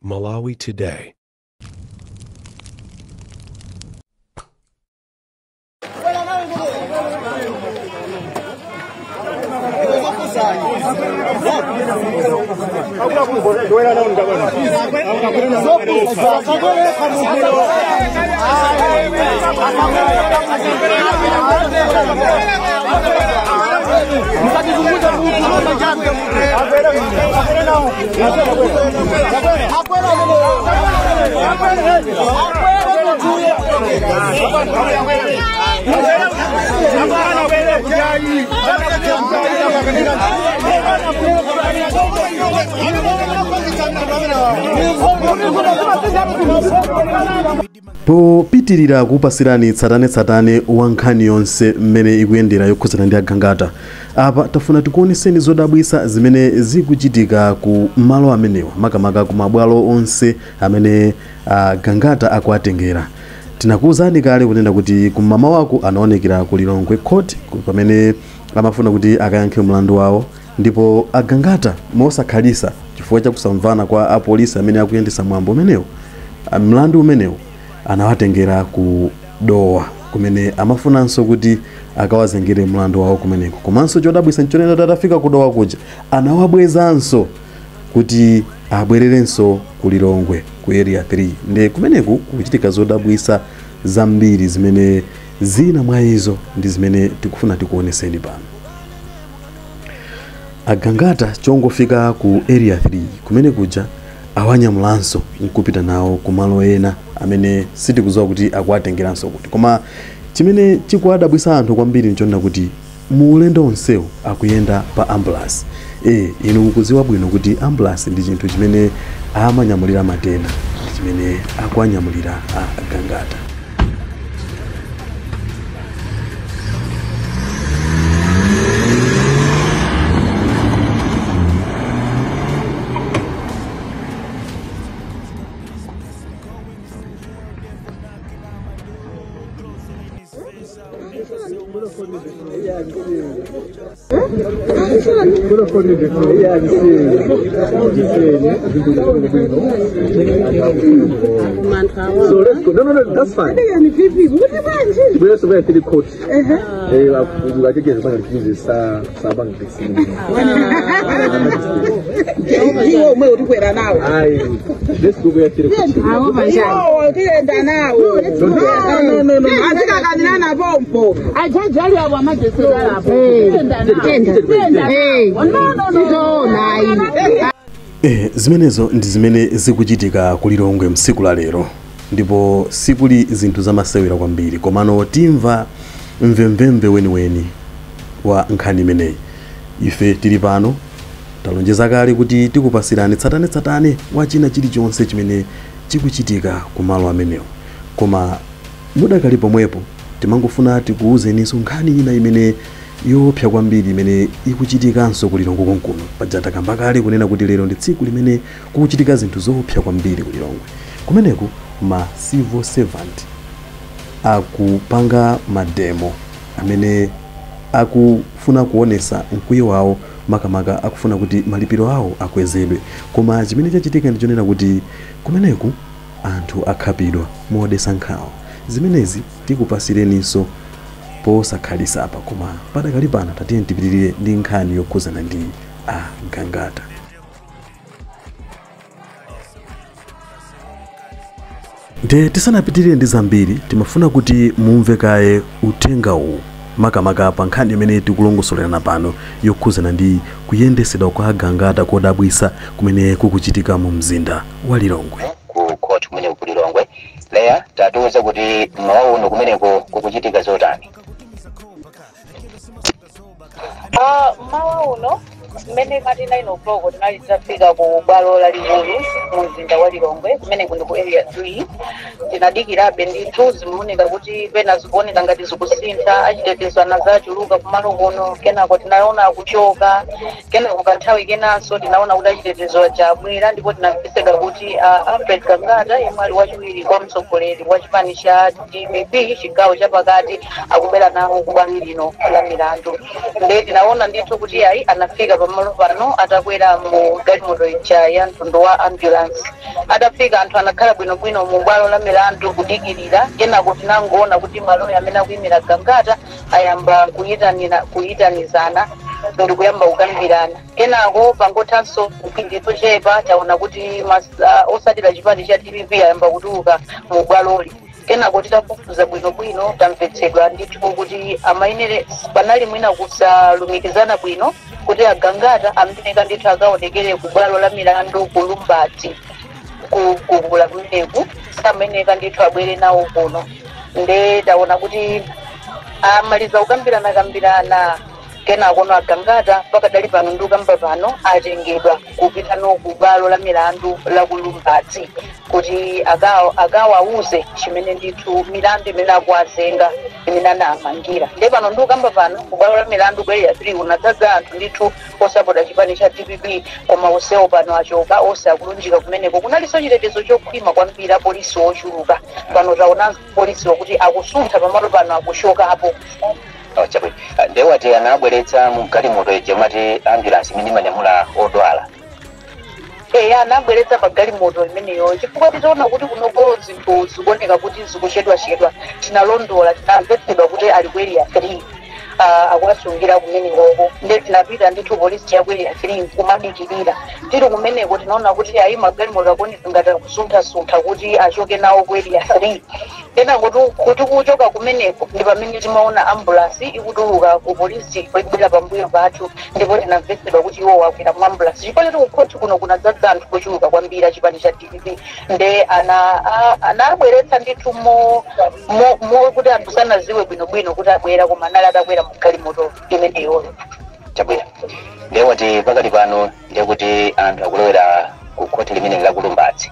Malawi Today. Popitirira kupasirani tsatanetsatane wa nkhani yonse mmene ikuyendera yokhuzana ndi agangata. Apa tafuna tikuoneseni zodabwisa zimene zikuchitika ku malo amenewa, makamaka ku mabwalo onse amene gangata akuatengera. Tinakuwuzani kale kunena kuti kumama wako anaonekera ku Lilongwe court pamene amafuna kuti akayankhe mlandu wawo, ndipo agangata mosakhalisa chifukwa chakusamvana kwa apolisi amene akuyendesa mwambo umenewo, mlandu umenewo anawatengera ku Dowa kumene amafunanso kuti akawazengere mlandu wawo kumeneko. Komanso chodabwisa nchonena tatafika ku Dowa kuja anawabwezanso kuti abwererenso ku Lilongwe ku area 3. Ndi kumeneku kuchitika zodabwisa zambiri zimene zina mwa izo ndi zimene tikufuna tikuoneseni pano. Agangata chongofika ku area 3 kumene kuja awanyamulanso nkupita nawo kumalo ena amene sitikudziwa kuti akuatengeranso kuti. Koma chimene chikuwadabwisa anthu kwambiri nchonena kuti muulendo onsewo akuyenda pa ambulance. Inu mukudziwa bwino kuti ambulance ndi chinthu chimene amanyamulira matenda, ndi chimene akuanyamulira agangata. So let's go. No, that's fine. We also went to the court. Let's go to the court. Zimenezo ndi zimene zikuchitika ku Lilongwe msiku la lero, ndipo sikuli zinthu zamasewera kwambiri, komano timva mvemvemve weniweni wa nkhani imeneyi. Ife tili pano talonjeza kale kuti tikupasirani tsatanetsatane wa china chilichonse chimene chikuchitika kumalo amenewo. Koma mudakali pomwepo timangofuna tikuwuzeninso nkhani ina imene yopsa kwambiri imene ikuchitikanso ku Lilongwe konkuno. Paja takamba kale kunena kuti lero ndi tsiku limene kukuchitika zinthu zopsa kwambiri ku Lilongwe. Kumeneku ma civil servant akupanga mademo amene akufuna kuonesa mkwiyo wawo, makamaka akufuna kuti malipiro awo akwezedwe. Koma chimene chachitika ndichonena kuti kumeneku anthu akhapidwa modetsa nkhawa. Zimenezi tikupasireninso posakhalisa apa, koma padakali pano tatiye tipitirire ndi nkhani yokhuzana ndi agangata. Nde tisanapitirire ndi zambiri, timafuna kuti mumve kaye uthenga uwu, makamaka pa nkhani imene tikulongosolerana pano yokhuzana ndi kuyendesedwa kwa agangata kodabwisa kumene kukuchitika mu mzinda wa Lilongwe. Ku court kumene ku Lilongwe. Leya, tatiuze kuti mmawa uno kumeneko kukuchitika zotani? Mmawa uno mmene mati 9 o'clock tinali titafika ku bwalo lalikulu mu mzinda wa Lilongwe kumene kuno ku area 3. Tinadikirabe ndithu, zimaoneka kuti pena zikuoneka ngati zikusintha, achitetezo anazachuluka kumalo kuno. Kenako tinaona akuchoka, kenako kanthawi kenanso tinaona kuti achitetezo achabwera, ndipo tinamvesedwa kuti Alfred Gangata yemwe ali wachiwiri kwa mtsogoleri wa chipani cha DPP chigawo chapakati akubwera nawo ku bwalo lino la milandu. Nde tinaona ndithu kuti ayi anafika Pamalo pano atakwera mu galimoto ija ya mtundu wa ambulance. Atafika, anthu anakhala bwinobwino mu bwalo la milandu kudikirira. Kenako tinangoona kuti maloya amene akuyimira Gangata ayamba kuyitanizana ndi kuyamba kukambirana. Kenako pangothanso mphindi tochepa, taona kuti osatira chipani cha DPP ayamba kutuluka mu bwaloli. Kenako titafufuza bwinobwino, tamvetsedwa ndithu kuti amayenere panali mwina kusalumikizana bwino, kuti aGangata amayeneka ndithu akaonekere ku bwalo la milandu ku Lumbadzi kukula kumeneku, samayeneka ndithu abwere nawo kuno. Nde taona kuti amaliza kukambirana kambirana, kenakono aGangata pakadali pano ndi kukamba pano atengedwa kupita no ku bwalo la milandu la ku Lumbadzi kuti akawauze chimene ndithu milandu imene akuwazenga, imene anamangira. Nde pano ndi kukamba pano, ku bwalo la milandu ku Area 3 kunadzaza anthu ndithu osapota chipani cha DPP, koma onsewo pano achoka, onse akulunjika kumeneko. Kunalinso chitetezo chokhwima kwambiri, apolisi ochuluka. Pano taonanso polisi wakuti akusuntha pamalo pano, akuchokapo. Oh, chabwino. Ndewati anabweretsa mu galimoto ija mati ambulance imene imanyamula odwala? Eya, anabweretsa pa galimoto imeneyo, chifukwa titaona kuti kunoko zinthu zikuoneka kuti zikuchedwachedwa, tinalondola, tinamvetsedwa kuti ali ku Area 3, akuwasungira kumenekoko. Nde tinapita ndithu polisi ya ku Area 3 kumadikirira. Tili kumeneko tinaona kuti ayi, magalimoto akuoneka ngati akusunthasuntha kuti achoke nawo ku Area 3. Kenako kuti kuchoka kumeneko ndi pamene timaona ambulance ikutuluka ku polisi ikubwera pambuyo pathu, ndipo tinamvetsedwa kuti iwo wakwera mu ambulance, chifukwa choti kukhoti kuno kunadzadza anthu kuchuluka kwambiri achipani cha DPP. Nde anabweretsa ndithu mo kuti anthu sanaziwe bwinobwino kuti abwera, koma anali atakwera mu galimoto imeneyoyo. Chabwino. Ndewati pakati pano ndekuti anthu akulowera ku khoti limene la ku Lumbadzi?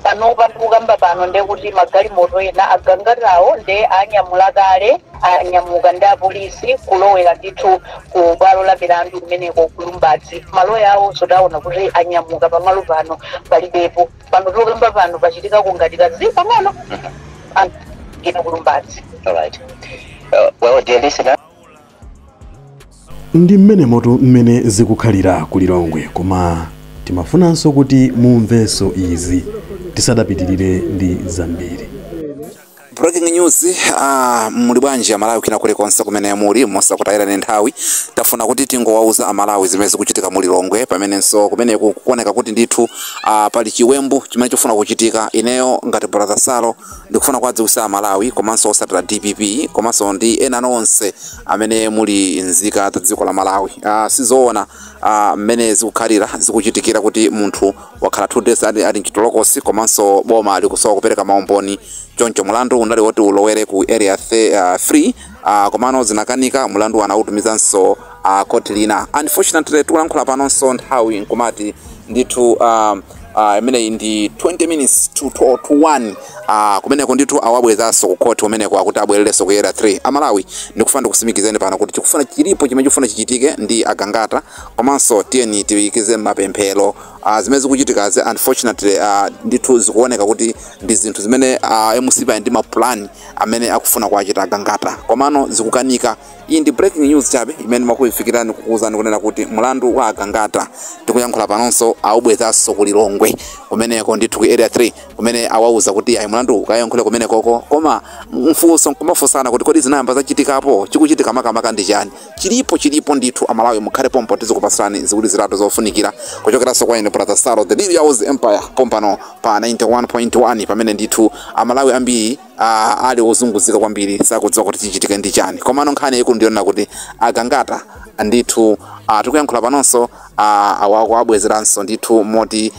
Pano pandikukamba pano, ndekuti magalimoto ena aGangatawo nde anyamula kale, anyamuka ndi apolisi kulowera ndithu ku bwalo la milandu kumeneko ku Lumbadzi. Maloya awo sotaona kuti anyamuka, pamalo pano palibepo. Pano tikukamba pano pachitikako ngati kazi pang'ono, anthu ku Lumbadzi. Alright, well, dear listener, Ndi mmene moto mmene zikukhalira ku Lilongwe, koma timafunanso kuti mumvenso izi tisadapitirire ndi zambiri. Breaking news. Muli bwanji Amalawi kina kulikonse kumene muli? Mosakutayirani nthawi, tafuna kuti tingowauza Amalawi zimene zikuchitika mu Lilongwe, pamenenso kumeneku kukuoneka kuti ndithu pali chiwembu chimene chifuna kuchitika. Ineyo ngati Brother Salo ndikufuna kuwadziwitsa Amalawi komanso osatira DPP komanso ndi ena nonse amene muli nzika za dziko la Malawi, sizoona mmene zikukhalira, zikuchitikira kuti munthu wakhala 2 days ali mchitolokosi, komanso boma likusowa kupereka maumboni. Choncho mulandu unali woti ulowere ku Area 3, komano zinakanika, mulandu anautumizanso court lina. Unfortunately, tikulankhula panonso nthawi nkumati ndithu imeneyi ndi 20 minutes to 1. Kumeneko ndithu awabwezanso ku court kumeneko, akuti abwererenso ku Area 3. Amalawi, ndikufuna ndikusimikizeni pano kuti chikufuna chilipo chimene chikufuna chichitike ndi aGangata, komanso tiyeni tiyikize mapemphero. Zimene zikuchitikazi, unfortunately, ndithu zikuoneka kuti ndi zinthu zimene MCP ali ndi mapulani amene akufuna kuachita aGangata, komano zikukanika. Iyi ndi breaking news chabe imene makuifikirani, kukuwuzani kunena kuti mulandu wa aGangata tikuyankhula panonso awubwezanso ku Lilongwe kumeneko ndithu ku Area 3, kumene awauza kuti ayi, mulandu ukayankhule kumenekoko. Koma mfunso nkumafunsana kuti kodi zinayamba zachitikapo? Chikuchitika makamaka ndi chani? Chilipo, chilipo ndithu. Amalawi, mukhale pompo, tizikupasirani ziwiri zitatu zofunikira kuchokeranso kwa ine Brother Salo, the Real Empire, pompano pa 91.1, pamene ndithu Amalawi ambiri ali ozunguzika kwambiri, sakudziwa kuti chichitike ndi chani. Komano nkhani ikulu ndiyonena kuti aGangata ndithu tikuyankhula panonso awabwezeranso ndithu moti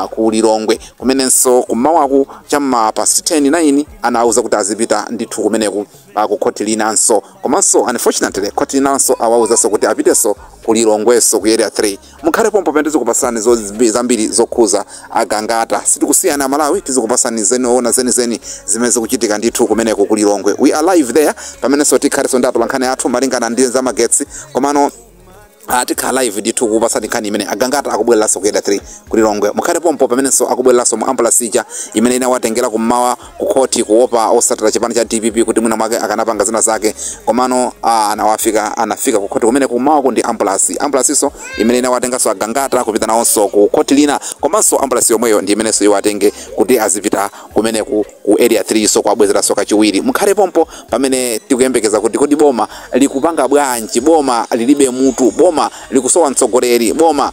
ku Lilongwe, kumenenso kumawaku cham'ma past 10 9 anawuza kuti azipita ndithu kumeneku ku khoti linanso. Komanso unfortunately, khoti linanso awawuzanso kuti apitenso ku Lilongwenso ku Area 3. Mukhale pompo pamene tizikupasani zambiri zokhuza aGangata. Sitikusiyana Amalawi, tizikupasani zeniona zenizeni zimene zikuchitika ndithu kumeneko ku Lilongwe. We are live there, pamenenso tikhalenso ndi atolankhani athu malingana ndi zamagetsi. Komano Tikhala live ndithu kupasani nkhani imene agangata akubwereranso ku Area 3 kulilongwe. Mukhale pompo pamenenso akubwereranso mu ambulance ija imene inawatengera kummawa ku khoti, kuopa osatira chipani cha DPP kuti mwina mwake akanapanga zina zake, komano anawafika, anafika ku khoti kumene kummawa ku ndi ambulance. Ambulance imene inawatenganso agangata kupita nawonso ku khoti lina, komanso ambulance yomweyo ndi imenenso iwatenge kuti azipita kumeneku ku Area 3, so kuwabwezeranso kachiwiri. Mukhale pompo pamene tikuyembekeza kuti kodi boma likupanga bwanji? Boma lilibe mutu, boma likusowa mtsogoleri, boma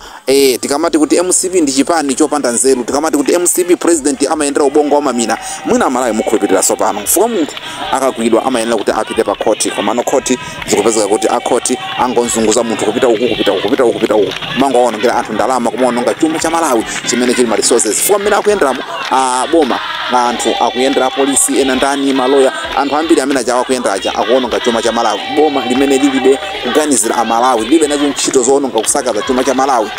tikamati kuti MCP ndi chipani chopanda nzeru, tikamati kuti MCP president amayendera ubongo wamamina, mwina Amalawi mukhulupiriraso pano, fuka munthu akagwidwa amayenera kuti apite pa khoti, komano khoti zikupezeka kuti akhoti angonzunguza munthu kupita uku, kupita uku, kupita uku, kupita uku, mangowaonongera anthu ndalama, kumaononga chuma cha Malawi chimene chili ma resources. Fuka mmene akuyenderamo boma, anthu akuyendera apolisi ena, ndani, maloya, anthu ambiri amene aja akuyendera aja akuononga chuma cha Malawi. Boma limene lilibe kuganizira Amalawi, lilibe nazo ntchito zoononga, kusakaza chuma cha Malawi.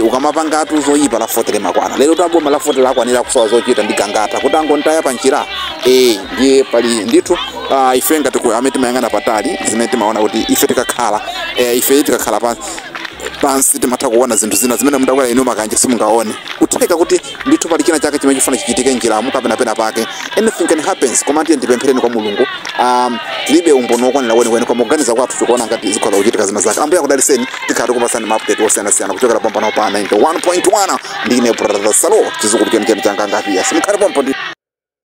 Ukamapangatu zoyipa la 40 limakwana. Lero taboma la 40 lakwanira kusowa zochita ndi Gangata kuti angontaya panjira. Ndiye pali ndithu ife ngati amene timayang'ana patali, zimene timaona kuti ife tikakhala ife tikakhala pansi timatha kuona zinthu zina zimene mundakwera inu makanje simungaone. Kutheka kuti ndithu pali china chake chimene chifuna chichitike njiramo kapena pena pake, anything can happens. Koma tiye ndipemphereni kwa Mulungu. Tilibe umboni wokwanira weniweni, koma kuganiza kwathu tikuona ngati zikhoza kuchitika zina zake. Ambuye akudaliseni. Tikhala tikupasani ma update osiyanasiyana kuchokera pompano pa 91.1. Ndine Brother Salo, chizukulu chenicheni changa ngapi. Yes, mukhale pompo ndi